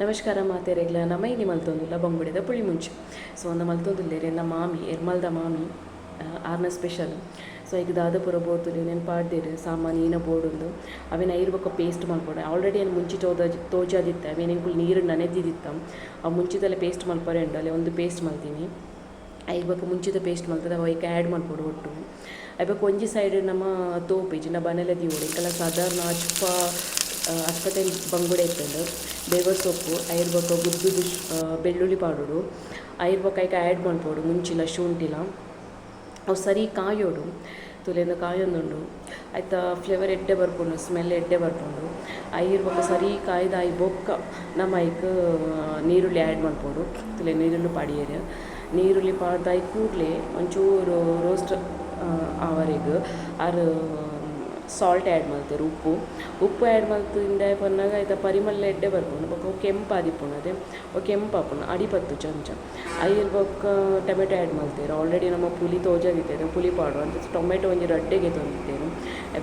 ನಮಸ್ಕಾರ ಮಾತೆರೆಗ್ಲ. ನಮ ಇನಿ ಮಲ್ತೊಂದುಲ್ಲ ಬಂಗುಡೆದ ಪುಳಿ ಮುಂಚಿ. ಸೊ ಅಂದ ಮಲ್ತೊಂದುಲ್ಲೆರ್ ಎನ್ನ ಮಾಮಿ, ಎರ್ಮಲ್ದ ಮಾಮಿ. ಆರ್ನ ಸ್ಪೆಷಲ್. ಸೊ ಐಕ್ ದಾದ ಪೂರ ಬೋತುಲಿ ನೆನ್ ಪಾಡ್ದೆರ್, ಸಾಮಾನು ಈನ ಬೋಡುಂದು. ಅವೆನ್ ಐರ್ ಬೊಕ್ಕ ಪೇಸ್ಟ್ ಮಲ್ಪೊಡು. ಆಲ್ರೆಡಿ ಏನು ಮುಂಚಿ ತೋಜಾದಿತ್ತೆ. ಅವೇನು ಎಂಕುಲು ನೀರು ನನೆದಿದಿತ್ತ. ಅವು ಮುಂಚಿದಲ್ಲೇ ಪೇಸ್ಟ್ ಮಲ್ಪರೆ ಉಂಡು. ಅಲ್ಲಿ ಒಂದು ಪೇಸ್ಟ್ ಮಲ್ತೀನಿ. ಐಕ್ ಬೊಕ್ಕ ಮುಂಚಿದ ಪೇಸ್ಟ್ ಮಲ್ತದ ಅವು ಐಕ್ ಆ್ಯಡ್ ಮಲ್ಪೊಡು ಒಟ್ಟು. ಐಕ್ ಬೊಕ್ಕ ಒಂಜಿ ಸೈಡ್ ನಮ್ಮ ತೋಪು ಇಜ್ಜಿಂಡ ಬನೆಲೆ ದೀವೊಡು. ಇಂಕಲ ಸಾಧಾರಣ ಅಚ್ಪ ಅಚ್ಪತೆ ಬಂಗುಡೆ ಇತ್ತುಂಡು. ಬೇವರ್ ಸೊಪ್ಪು, ಐರ್ ಬೊಕ್ಕ ಗುದ್ದುದು ಬೆಳ್ಳುಳ್ಳಿ ಪಾಡೊಡು. ಐರ್ ಬೊಕ್ಕ ಐಕ್ ಆ್ಯಡ್ ಮಲ್ಪೊಡು ಮುಂಚಿಲ ಶುಂಠಿಲ. ಅವು ಸರಿ ಕಾಯೋಡು. ತುಲೆಂದು ಕಾಯೊಂದುಂಡು. ಐತ ಫ್ಲೇವರ್ ಎಡ್ಡೆ ಬರ್ಪುಂಡು, ಸ್ಮೆಲ್ ಎಡ್ಡೆ ಬರ್ಪುಂಡು. ಐರ್ ಬೊಕ್ಕ ಸರಿ ಕಾಯ್ದ ಆಯಿ ಬೊಕ್ಕ ನಮ್ಮ ಐಕ್ ನೀರುಳ್ಳಿ ಆ್ಯಡ್ ಮಲ್ಪೊಡು. ತುಲೆ, ನೀರುಳ್ಳಿ ಪಾಡಿಯೆರ್. ನೀರುಳ್ಳಿ ಪಾಡ್ದಾಯಿ ಕೂಡಲೇ ಒಂಚೂರು ರೋಸ್ಟ್ ಆವರೆಗ್ ಆರ್ ಸಾಲ್ಟ್ ಆ್ಯಡ್ ಮಲ್ತೆರ್, ಉಪ್ಪು. ಉಪ್ಪು ಆ್ಯಡ್ ಮಲ್ತಿಂದ ಪನ್ನಗ ಐತ ಪರಿಮಳ ಎಡ್ಡೆ ಬರ್ಪುಂಡು. ಬೊಕ್ಕ ಅವು ಕೆಂಪಾದಿಪ್ಪುಂಡು. ಅದೇ ಅವು ಕೆಂಪಾಪುಂಡು, ಅಡಿ ಪತ್ತುಜಿ ಅಂಚ. ಐರ್ ಬೊಕ್ಕ ಟೊಮೆಟೊ ಆ್ಯಡ್ ಮಲ್ತೆರ್. ಆಲ್ರೆಡಿ ನಮ್ಮ ಪುಲಿ ತೋಜಾದಿತ್ತೆರ್, ಪುಲಿ ಪಾಡು ಅಂತ ಟೊಮೆಟೊ ಒಂಜಿ ರಡ್ಡೆಗೆ ತೊಂದಿತ್ತೆರ್.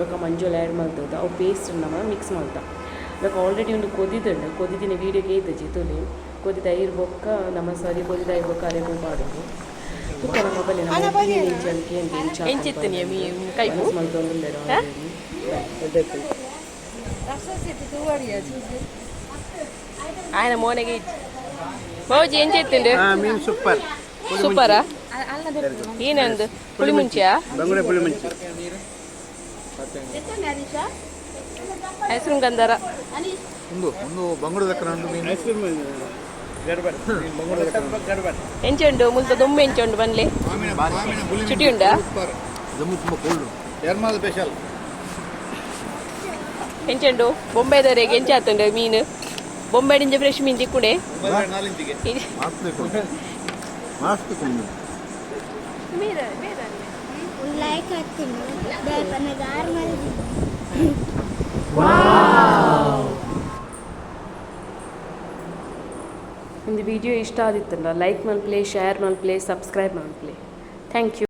ಬೊಕ್ಕ ಮಂಜೊಲ್ ಆ್ಯಡ್ ಮಲ್ತದ ಅವು ಪೇಸ್ಟ್ ನಮ ಮಿಕ್ಸ್ ಮಲ್ತ. ಬೊಕ್ಕ ಆಲ್ರೆಡಿ ಒಂದು ಕೊದಿದುಂಡು. ಕೊದಿದಿನ ವೀಡಿಯೋಗೆ ಏತುಜಿ. ತುಲೆ, ಕೊದಿದ ಐರ್ ಬೊಕ್ಕ ನಮ್ಮ ಸರಿ ಕೊದಿದ ಐರ್ ಬೊಕ್ಕ ಅರೆಪು ಪಾಡೋದು. ಬೊಕ್ಕ ನಮ್ಮ ಬಲ್ಲಿ ನಮ್ಮ ಒಪಿನಿಯನ್ ಇಂಚ ಕೇಂದ್ರ. ಎಂಚಿತ್ತಿನಿ ಕೈಪು? ಮಲ್ತೊಂದುಲ್ಲೆರ್ ಆಲ್ರೆಡಿ. ఆయన ಮೋನೆಗೆ ಇಜ್ಜಿ. ಬೌಜಿ, ಎಂಚಿತ್ತುಂಡು? ಮೀನು ಸೂಪರ್. ಸೂಪರಾ? ಏನಂದು, ಪುಳಿ ಮುಂಚಿಯಾ? ಬಂಗುಡೆ ಪುಳಿ ಮುಂಚಿ. ಐಸ್ಕ್ರೀಮ್ ಗಂಧರ. ಒಂದು ಒಂದು ಬಂಗುಡೆ ದಕ್ಕನ ಒಂದು ಮೀನು. ಐಸ್ ಕ್ರೀಮ್ ಗಡ್ಬಡ್, ಬಂಗುಡೆ ಗಡ್ಬಡ್. ಎಂಚುಂಡು ಮುಲ್ತ ದೊಮ್ಮೆ? ಎಂಚುಂಡು ಬನ್ಲೆ? ಚುಟಿ ಉಂಡಾ? ಜಮ್ಮು ತುಂಬ ಕೋಲ್ಡ್. ಎರ್ಮಾಲ್ ಸ್ಪೆಷಲ್. ಎಂಚುಂಡು ಬೊಂಬೆದರೆಗೆ? ಎಂಚಾತುಂಡು ಮೀನು? ಬೊಂಬೆ ಡಿಂಜ ಫ್ರೆಶ್ ಮೀನು ತಿಕ್ಕುಡೆ. ನಾಲಿಂಚಿಗೆ. ಮಸ್ತ್ ಕೊಂಡು, ಮಸ್ತ್ ಕೊಂಡು. ಲೈಕ್ ಹಾಕ್ತೀನಿ ದೇಪನಗ ಆರು ಮಲ್ದಿದ್ದೆ. ಒಂದು ವಿಡಿಯೋ ಇಷ್ಟ ಆದಿತ್ತಲ್ಲ, ಲೈಕ್ ಮಲ್ಪ್ಲೆ, ಶೇರ್ ಮಲ್ಪ್ಲೆ, ಸಬ್ಸ್ಕ್ರೈಬ್ ಮಲ್ಪ್ಲೆ. Thank you.